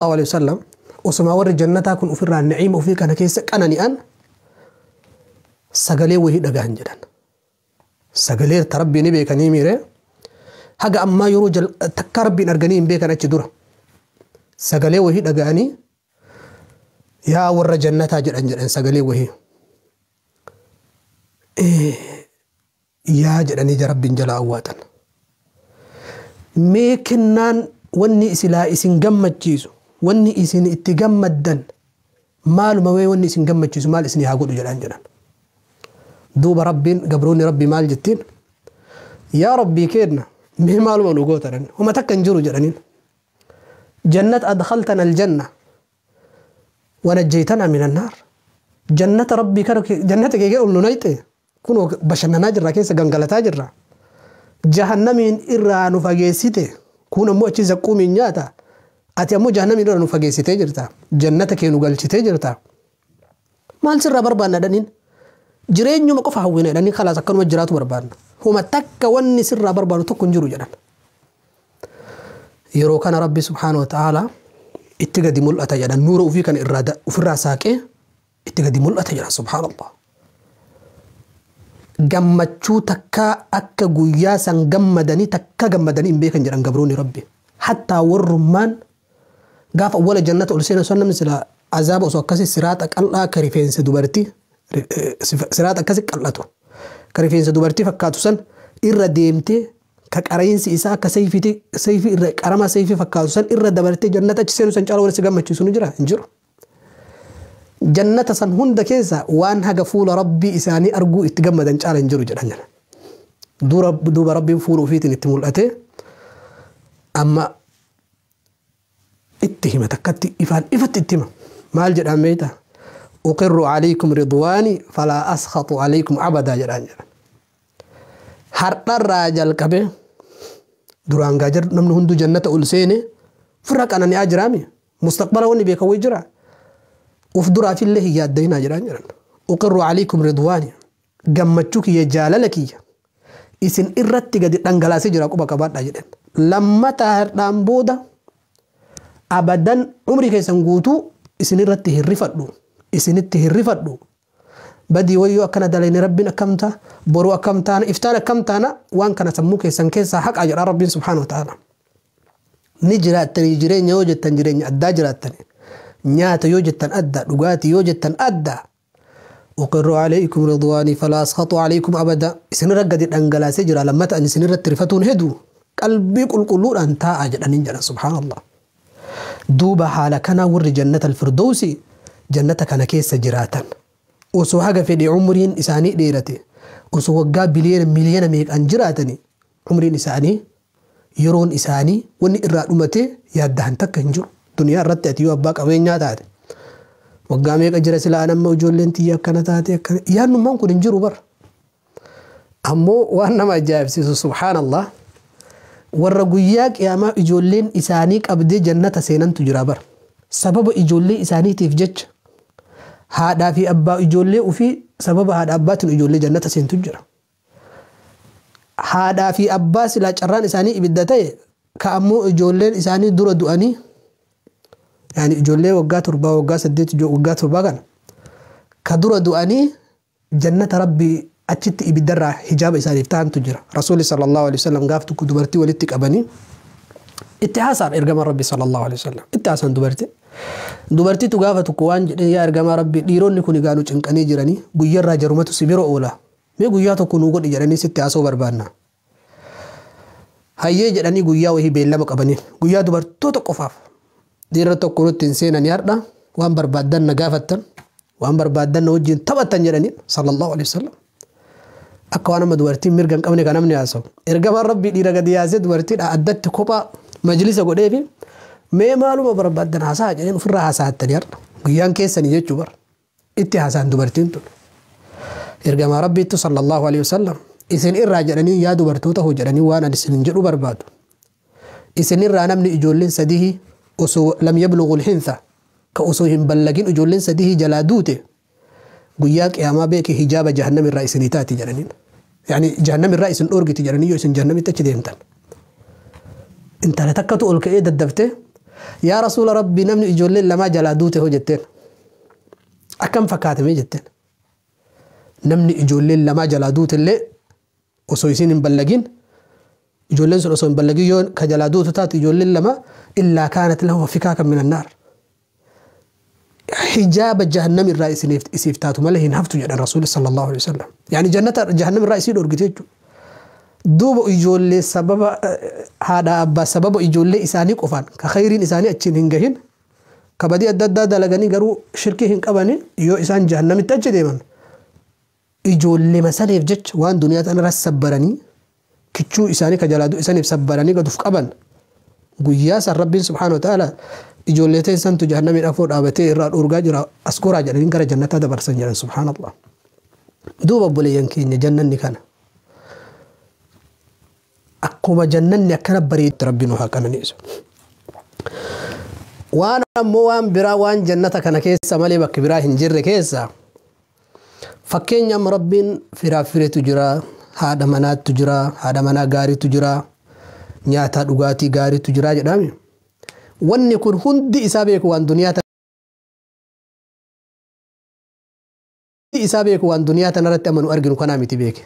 Alaihi wasallam osuma warri jannataa kun ofirraa na'iima ofii kana keessa qanani'an sagalee wayii dhagahan jedhan. Sagalee ta rabbii ni beekanii miire haga ammaa yeroo takka rabbiin arganii hin beekan achi dura. Sagalee wayii dhaga'anii yaa warra jannataa jedhan jedhan sagalee wayii. Yaa jedhanii rabbiin jala awwaatan. Mee kennaan wanni isilaa isin gammachiisu, wanni isin itti gammaddan maaluma, wee wanni isin gammachiisu maal isin haa godhu jedhan jedhan. Duuba rabbiin gabroonni rabbi maal jettiin? Yaa rabbii kenna, mee maaluma nu goota jedhan, homa takka hin jiru jedhaniin. Jannat adkhaltana aljanna wanajjaytana min annaar. Jannata rabbii kana jannata kee ol nu nayxe, kunoo bashannanaa jirra, keessa gangalataa jirra. Jahannamiin irraa nu fageessite, kun ammoo achi zaqquumiin nyaata. Ati ammoo jahannamiin irraa nu fageessitee jirta. Jannata kee nu galchitee jirta. Maal sirraa barbaanna jedhaniin? Jireenyuma qofa hawwina jedhanii, khalaas akkanuma jiraatu barbaanna. Homa takka wanni sirraa barbaannu tokko hin jiru jedhan. Yeroo kana rabbi subhaanahu wa ta'ala itti gadi mul'ata jedhan, nuura ofii kana irraa ofirraa saaqee itti gadi mul'ata jedhan, subhaanallah. Gammachuu takka akka guyyaa san gammadanii takka gammadanii hin beekan jedhan gabroonni rabbi. Hattaa warrummaan gaafa awwala jannata ol seenan sun namni sila azaaba osoo akkasii siraaxa qal'aa akka rifeensa dubartii, siraaxa akkasii qal'atu ka rifeensa dubartii fakkaatu san irra deemtee, ka qara'iinsi isaa akka sayfiiti, sayfii irra qarama sayfii fakkaatu san irra dabartee jannata achi seenu san caala wal si gammachiisu ni jira? Hin jiru. Jannata san hunda keessa waan haga fuula rabbii isaanii arguu itti gammadan caala hin jiru jedhan jedhan. Duuba rabbiin fuula ofiitiin itti mul'ate, amma itti hima, takkatti ifaan ifatti itti hima. Maal jedhaan beektaa? Uqirru alaykum ridwaani falaa askhatu alaykum abadaa jedhaan jedhan. Har'arraa jalqabe, duraan gaa namni hunduu jannata ol seene ofirraa qanani'aa jiraami. Mustaqbala wanni beekan wayi jira. Uf duraafillee hin yaaddayinaa jedhaan jedhan. Uqirru alaykum ridwaani, gammachuu kiyya, jaalala kiyya isin irratti gadi dhangalaasee jira, quba qabaadhaa jedhan. Lammataa har'aan booda abadan umrii keessan guutuu isin irratti hin rifadhu, isinitti hin rifadhu. Badii wayyoo akkana dalayne, rabbiin akkam ta'a, boruu akkam taana, iftaan akkam taana, waan kana sammuu keessan keessaa haqaa jedha rabbiin subhaanahu wa ta'ala. Ni jiraattanii, jireenya yoo jettan jireenya addaa jiraattanii. Nyaata yoo jettan adda, dhugaatii yoo jettan adda. Uqirru alaykum ridwaanii falaa askhatu alaykum abada. Isin irra gadi dhangalaasee jira, lammata ani isin irratti rifatuun hedu, qalbii qulqulluudhaan taa'aa jedhaniin jedhan, subhaanallah. Duuba haala kanaa warri jannata alfirdoosi jannata kana keessa jiraatan osoo haga fedhe umriin isaanii dheerate, osoo waggaa biliyoona miliyoona meeqaan jiraatani, umriin isaanii, yeroon isaanii wanni irraa dhumate yaaddahan takka hin jiru. Duniyaa irratti ati yoo abbaa qabeenyaa taate waggaa meeqa jira silaa, nama ijoolleen tiyya akkana taate akkana yaadnummaan kun hin jiru bara. Ammoo waan nama ajaa'ibsiisu, subhaanallah, warra guyyaa qiyaamaa ijoolleen isaanii qabdee jannata seenantu jira bara. Sababa ijoollee isaaniitiif jecha haadhaa fi abbaa ijoollee ofii, sababa haadha abbaatiin ijoollee jannata seentu jira. Haadhaa fi abbaa silaa carraan isaanii ibidda ta'e, ka ammoo ijoolleen isaanii dura du'anii, yaani ijoollee waggaa 7, waggaa 8, waggaa 7 kana ka dura du'anii jannata rabbii achitti ibiddarraa hijaaba isaaniif ta'antu jira. Rasuulli sallallahu alaihi wasallam gaaf tokko dubartii walitti qabanii itti haasa'an. Ergama rabbi sallallahu alaihi wasallam itti haasa'an dubartii. Dubartiitu gaafa tokko waan jedhee, yaa ergamaa rabbii, dhiironni kun egaa nu cinqanii jiranii, guyyarraa jarumatu si bira oola. Mee guyyaa tokko nuu godhi jedhanii sitti haasa'uu barbaanna. Hayyee jedhanii guyyaa wayii beellama qabanii, guyyaa dubartoota qofaaf, dhiirra tokko nutti hin seenanii, har'a waan barbaaddan na gaafattan, waan barbaaddan na wajjin taphattan jedhanii sallallahu alaihi wasallam. Akka waan amma dubartiin mirga hin qabne kan namni haasa'u. Ergamaan rabbii dhiira gadi yaasee dubartiidha addatti kophaa majlisa godheefi, mee maaluma barbaaddan haasa'a jedheen, ofirraa haasa'attanii har'a guyyaan keessanii jechuu bara. Itti haasa'an dubartiin tun. Ergamaa rabbiittu sallallahu alaihi wasallam isin irraa jedhanii, yaa dubartoota hoo jedhanii, waan ani isin jedhu barbaadu. Isin irraa namni ijoolleen sadii osoo lam yablughu lhintha, ka osoo hin ballagin ijoolleen sadii jalaa duute, guyyaa qiyaamaa beeke hijaaba jahannam irraa isinii taati jedhaniin. Yaani jahannam irraa isin dhoorgiti jedhanii yoo isin jahannamitti achi deemtan. Intala takkatu ol ka'ee daddaftee, Yaa Rasuula Rabbii, namni ijoolleen lamaa jalaa duute hoo jetteen. Akkam fakkaatamee jetteen. Namni ijoolleen lamaa jalaa duute illee osoo isiin hin ballagin, ijoolleen sun osoo hin ballagin yoo ka jalaa duutu taate ijoolleen lama, illaa kaanat lahu fikaakan min annaar. Hijaaba jahannam irraa isiif taatu malee hin haftu jedhan Rasuulli sallallahu alaihi wasallam. Yaani jannata jahannam irraa isii dhorgite jechuudha. Duuba ijoollee sababa haadha abbaa, sababa ijoollee isaanii qofaan ka khayriin isaanii achiin hin gahin, ka badii adda addaa dalaganii garuu shirkii hin qabani, yoo isaan jahannamitti achi deeman ijoollee masaleef jecha waan duniyaa tanarra sabbaranii, kichuu isaanii ka jalaa isaniif sabbaranii gaduuf qaban, guyyaa san Rabbiin subhaanahu wa ta'ala ijoollee teessantu jahannamii afoo dhaabatee irraa dhorgaa jira, as goraa jedhanii gara jannataa dabarsan jedhan, subhaanallah. Duuba obboleeyyan keenya, jannanni kana akkuma jannanni akkana bareedu Rabbi nu haa qananiisu. Waan ammoo waan biraa waan jannata kana keessa malee bakka biraa hin jirre keessa, fakkeenya amma Rabbiin firaaf fireetu jira, haadha manaattu jira, haadha manaa gaariitu jira, nyaata dhugaatii gaariitu jira jedhame. Wanni kun hundi isaa beeku waan duniyaa isaa beeku waan duniyaa tanarratti amma nu arginu kanaa miti beeke.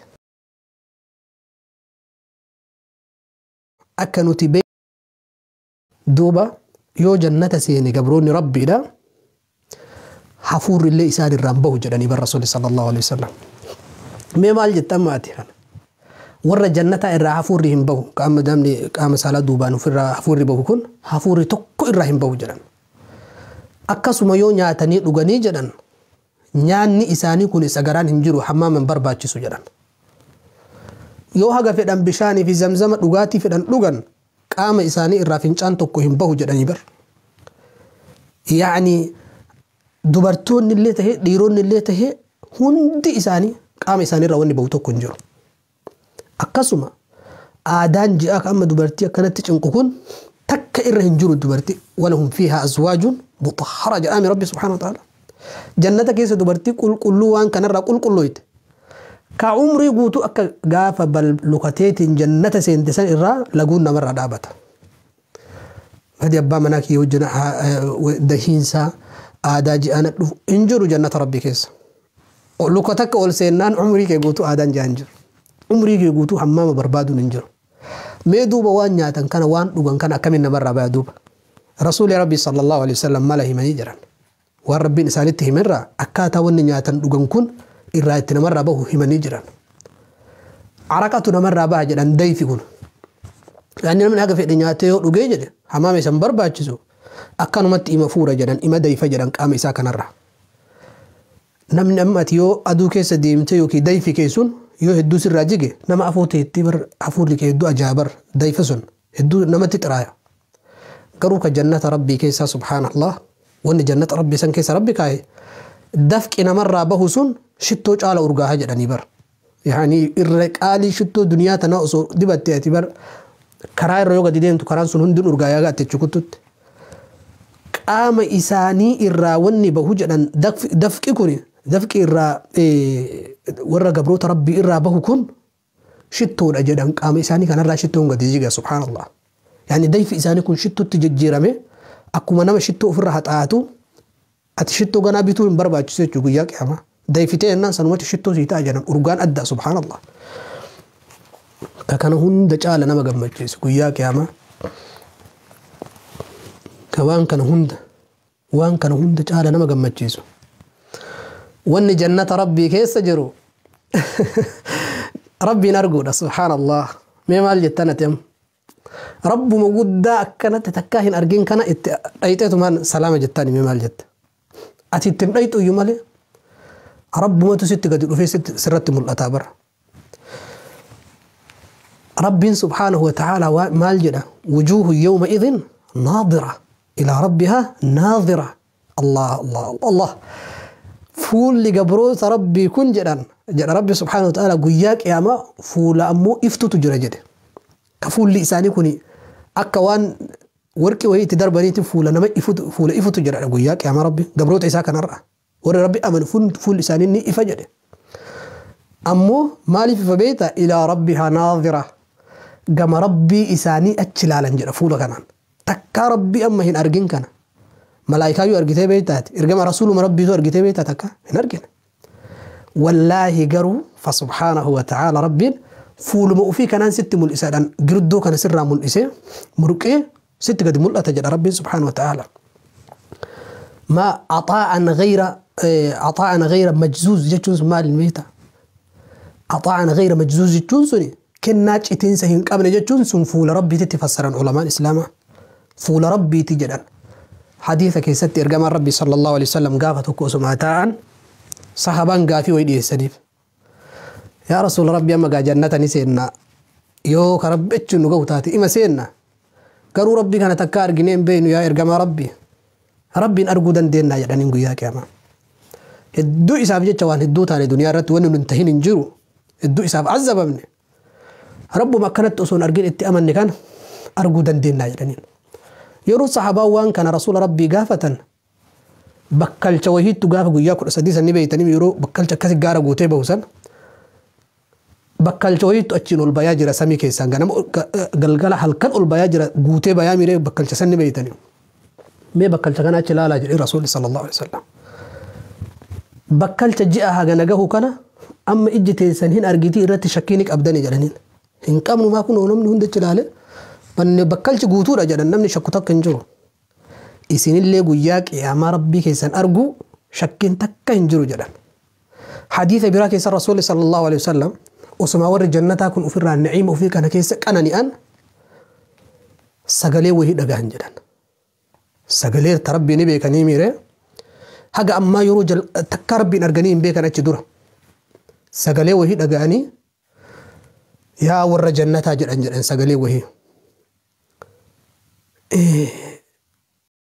Akka nuti duuba yoo jannata seene gabroonni Rabbiidha hafuurri illee isaan irraan bahu jedhanii bar Rasuulli sallallahu alaihi wasallam. Mee maal jetta amma ati kana? Warra jannataa irraa hafuurri hin bahu, qaama namni qaama saalaa duubaan ofirraa hafuurri bahu kun hafuurri tokko irraa hin bahu jedhan. Akkasuma yoo nyaatanii dhuganii jedhan, nyaanni isaanii kun isa garaan hin jiru, hammaaman barbaachisu jedhan. Yoo haga fedhan bishaanii fi zamzama dhugaatii fedhan dhugan, qaama isaanii irraa fincaan tokko hin bahu jedhanii bar. Yaani dubartoonni illee tahee dhiironni illee tahee hundi isaanii qaama isaanii irraa wanni bahu tokko hin jiru. Akkasuma aadaan ji'aa amma dubartii akkanatti cinqu kun takka irra hin jiru dubartii. Walahum fiihaa azwaajun mutahhara jedhame Rabbi subhaanahu wa ta'ala. Jannata keessa dubartii qulqulluu waan kanarraa qulqullooyte. Ka umrii guutuu akka gaafa lukateetiin jannata seente san irraa laguun namarraa dhaabata. Hadi abbaa manaa kiyya wajjin dahiinsaa aadaa ji'aana dhufu hin jiru jannata Rabbii keessa. Luka takka ol seennaan umrii kee guutuu aadaan ji'aan jiru. Umrii kee guutuu hammaama barbaaduun hin jiru. Mee duuba waan nyaatan kana waan dhugan kana akkamiin namarraa baya duuba? Rasuulli Rabbii sallallahu alaihi wasallam mala himanii jiran. Waan Rabbiin isaanitti himerraa akkaataa wanni nyaatan dhugan kun irraa itti namarraa bahu himanii jiran. Araqatu namarraa baha jedhan dayfi kun. Yaani namni haga fedhe nyaatee yoo dhugee jedhe hamaama isan barbaachisu, akkanumatti ima fuura jedhan, ima dayfa jedhan qaama isaa kanarraa. Namni amma ati yoo aduu keessa deemte yookiin dayfi kee sun yoo hedduu sirraa jige, nama afoo teetti bar hafuurri kee hedduu ajaa'ibar, dayfa sun hedduu namatti xiraaya. Garuu ka jannata Rabbii keessaa, subhaanallah, wanni jannata Rabbii san keessa Rabbi kaa'e dafqi namarraa bahu sun shittoo caala urgaaha jedhanii bar. Yaani irra qaalii shittoo duniyaa tanaa osoo dibatte ati bar karaa irra yoo gadi deemtu karaan sun hundin urgaayaa gaatte chukuttutti. Qaama isaanii irraa wanni bahu jedhan dafqi kun, dafqi irraa warra gabroota Rabbii irraa bahu kun shittoodha jedhan, qaama isaanii kanarraa shittoon gadi jiga, subhaanallah. Yaani dayfi isaanii kun shittootti jijjiirame, akkuma nama shittoo ofirra haxaa'atu, ati shittoo ganaa bituu hin barbaachisu jechuu guyyaa qiyaamaa. Dayfitee jennaan sanumatti shittoo sii ta'a jedhan, urgaan adda, subhaanallah. Ka kana hunda caala nama gammachiisu guyyaa qiyaamaa. Ka waan kana hunda caala nama gammachiisu. Wanni jannata Rabbii keessa jiru Rabbiin arguudha, subhaanallah. Mee maal jettan ati amma? Rabbuma guddaa akkanatti takkaa hin argin kana itti dhayxeetumaan salaama jettani, mee maal jetta? Ati itti hin dhayxu iyyuu malee Rabbumatu sitti gadi dhufee sirratti mul'ataa bara. Rabbiin subhaanahu wa ta'ala maal jedha? Wujuuhu yawma idhin naadira ilaa rabbihaa naadira. Allah Allah Allah. Fuulli gabroota Rabbii kun jedhan jedha Rabbi subhaanahu wa ta'ala, guyyaa qiyaamaa fuula ammoo iftutu jira jedhe. Ka fuulli isaanii kun akka waan warqii wayii itti darbaniitti fuula nama ifutu, fuula ifutu jira guyyaa qiyaamaa Rabbi gabroota isaa kanarra. Warri Rabbi amanu fuulli isaanii ni ifa jedhe. Ammoo maaliif ifa beektaa? Ilaa rabbihaa naadira. Gama Rabbii isaanii achi ilaalan jedha fuula kanaan. Takkaa Rabbii amma hin argin kana. Malaayikaayyuu argitee beektaati. Ergama rasuuluma Rabbiitu argitee beektaa takka hin argine. Wallaahi garuu fa subhaanahu wa ta'aala Rabbiin fuuluma ofii kanaan sitti mul'isaadhaan girdoo kana sirraa mul'isee murqee sitti gadi mul'ata jedha Rabbiin subhaanahu wa ta'aala. ما عطاء غير مجزوز jechuun sun maal beektaa? عطاء غير مجزوز jechuun suni kennaa citiinsa hin qabne jechuun sun fuula Rabbiititti fassaran ulamaan Islaamaa. Fuula Rabbiiti jedhan. Hadiisa keessatti ergamaan Rabbii sallallahu alaihi wasallam gaafa tokko osuma taa'an sahabaan gaafii wayii dhiyeessaniif. Yaa Rasuula Rabbii, amma gaa jannata ni seenna, yoo ka Rabbi jechuun nu gahu taate ima seenna, garuu Rabbii kana takka arginee hin beeknu, yaa ergamaa Rabbii, Rabbiin arguu dandeennaa jedhaniin guyyaa qiyaamaa. Hedduu isaaf jecha waan hedduu taane, duniyaa irratti wanni nun tahin hin jiru, hedduu isaaf azabamne, Rabbuma akkanatti osoo hin argin itti amanne kana arguu dandeennaa jedhaniin. Yeroo sahabaan waan kana Rasuula Rabbii gaafatan, bakkalcha wahiittu gaafa guyyaa 13 sanni beeytanii, yeroo bakkalcha akkasi gaara guutee bahu san, bakkalcha wahiittu achiin ol bayaa jira samii keessaan, ganama galgala halkan ol bayaa jira, guutee bayaa miree bakkalcha sanni beeytanii. Mee bakkalcha kana achi ilaalaa jedhe Rasuulli sallallahu alaihi wasallam. Bakkalcha ji'a hagana gahu kana amma ijji teessan hin argitii irratti shakkii ni qabdanii jedhaniin. Hin qabnu, maa kun namni hundi achi ilaale banne bakkalchi guutuudha jedhan, namni shakku takka hin jiru. Isinillee guyyaa qiyaamaa Rabbii keessan argu shakkiin takka hin jiru jedhan. Hadiisa biraa keessa Rasuulli sallallahu alaihi wasallam osuma warri jannataa kun ofirraa na'iima ofii kana keessa qanani'an sagalee wayii dhagahan jedhan. Sagalee ta Rabbii ni beekanii miire, haga ammaa yeroo takka Rabbiin arganii hin beekan achi dura. Sagalee wayii dhaga'anii yaa warra jannataa jedhan sagalee wayii.